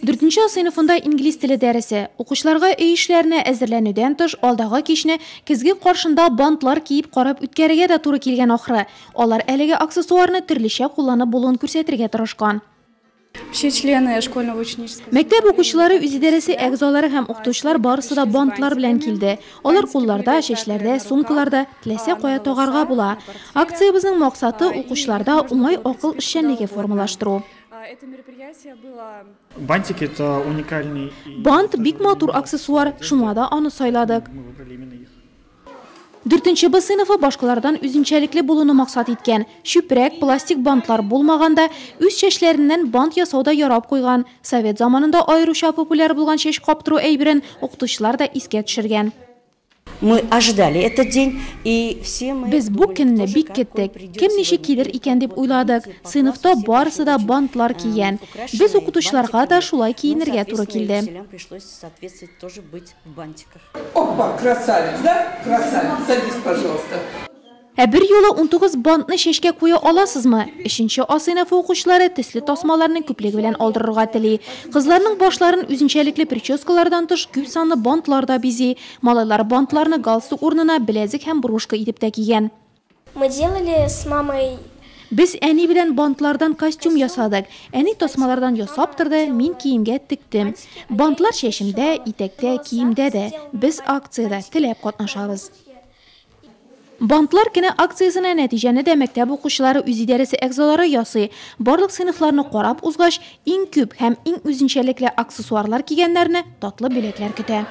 Дүртенче А сыйныфында инглиз теле дәресе. Укучыларга өй эшләренә әзерләнүдән тыш, алдагы кичне көзге каршында бантлар киеп карап үткәрергә дә туры килгән ахры. Алар әлеге аксессуарны төрлечә кулланып булуын күрсәтергә тырышкан. Все члены школьного ученического Мәктәп укучылары, үзидарәсе әгъзалары һәм укытучылар барысы да бантлар белән килде. Алар кулларда, чәчләрдә, сумкаларда, теләсә кая тагарга була. Акциябезнең максаты, укучыларда уңай акыл эшчәнлеге формалаштыру. Это мероприятие было Бантики это уникальный. Бант бик матур аксессуар, шуңа да аны сайладык. Мы выбрали именно их. Дүртенче Б сыйныфы башкалардан үзенчәлекле булуны максат иткән. Чүпрәк, пластик бантлар булмаганда, үз чәчләреннән бант ясау да ярап куйган. Совет заманында аеруча популяр булган чәч каптыру әйберен укытучылар да искә төшергән. Мы ожидали этот день, и все мы Без бу көнне бик көттек. Кем ничек килер икән дип уйладык. Сыйныфта барысы да бантлар кигән. Без укытучыларга да шулай киенергә туры килде. Пришлось соответствовать, тоже быть в бантиках. Опа, красавец, да? Красавец. Садись, пожалуйста. Ә бер юлы 19 бантны чәчкә куя аласызмы? Өченче А сыйныфы укучылары төсле тасмаларның күплеге белән алдырырга тели. Кызларның башларын үзенчәлекле прическалардан тыш күп санлы бантлар да бизи. Малайлар бантларны галстук урынына беләзек һәм брошка итеп тә кигән. Мы делали с мамой. Без әни белән бантлардан костюм ясадык. Әни тасмалардан ясап торды, мин киемгә тектем. Бантлар чәчемдә, итәктә, киемдә дә. Без акциядә теләп катнашабыз. Бантлар көне акциясенә нәтиҗәне дә мәктәп укучылары үзидарәсе әгъзалары ясый. Барлык сыйныфларны карап узгач, иң күп һәм иң үзенчәлекле аксессуарлар кигәннәрне татлы бүләкләр көтә.